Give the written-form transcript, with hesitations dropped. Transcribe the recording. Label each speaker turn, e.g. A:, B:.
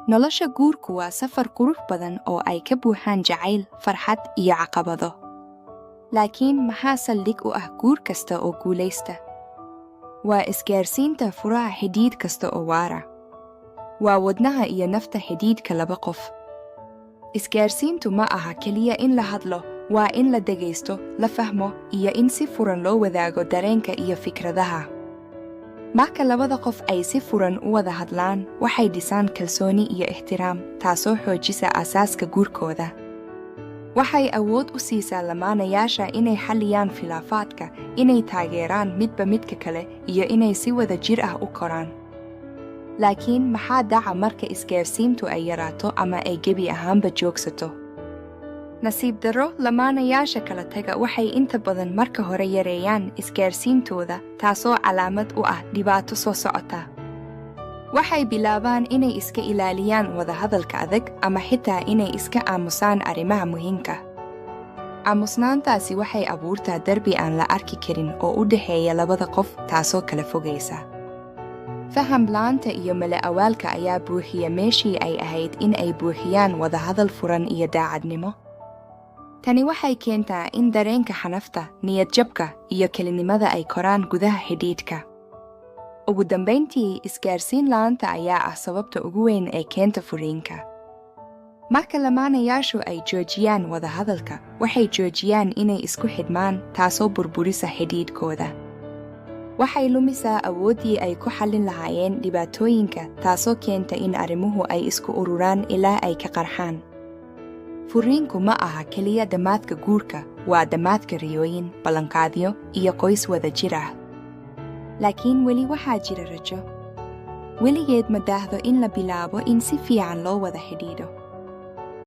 A: Nolosha guurku waa safar qurux badan oo ay ka buuxaan jacayl, farxad iyo caqabado. Laakiin maxaa saldhig u ah guur kasta oo guulaysta? Waa isgaarsiinta, furaha xidhiidh kasta oo waara. Waa wadnaha iyo nafta xidhiidhka laba qof. Isgaarsiintu ma aha keliya in la hadlo, waa in la dhegaysto, la fahmo iyo in si furan loo wadaago dareenka iyo fikradaha. Marka labada qof ay si furan u wada hadlaan, waxay dhisaan kalsooni iyo ixtiraam, taasoo xoojisa aasaaska guurkooda. Waxay awood u siisaa lamaanayaasha inay xalliyaan khilaafaadka, inay taageeraan midba midka kale iyo inay si wada jir ah u koraan. Laakiin maxaa dhaca marka isgaarsiintu ay yaraato ama ay gebi ahaanba joogsato? Nasiib darro, lamaanayaasha kala taga waxay inta badan marka hore yareeyaan isgaarsiintooda, taasoo calaamad u ah dhibaato soo socota. Waxay bilaabaan inay iska ilaaliyaan wadahadalka adag ama xitaa inay iska aamusaan arrimaha muhiimka. Aamusnaantaasi waxay abuurtaa darbi aan la arki karin oo u dhexeeya labada qof, taasoo kala fogaysa. Faham la'aanta iyo mala-awaalka ayaa buuxiya meeshii ay ahayd in ay buuxiyaan wadahadal furan iyo daacadnimo. Tani waxay keentaa in dareenka xanafta, niyad-jabka iyo kelinimada ay koraan gudaha xidhiidhka. Ugu dambayntii, isgaarsiin la'aanta ayaa ah sababta ugu weyn ee keenta furiinka. Marka lamaanayaashu ay joojiyaan wadahadalka, waxay joojiyaan inay isku xidhmaan, taasoo burburisa xidhiidhkooda. Waxay lumisaa awooddii ay ku xallin lahaayeen dhibaatooyinka, taasoo keenta in arrimuhu ay isku ururaan ilaa ay ka qarxaan. Furiinku ma aha keliya dhammaadka guurka, waa dhammaadka riyooyin, ballanqaadyo iyo qoys wada jir ah. Laakiin weli waxaa jira rajo. Weligeed ma daahdo in la bilaabo in si fiican loo wada xidhiidho.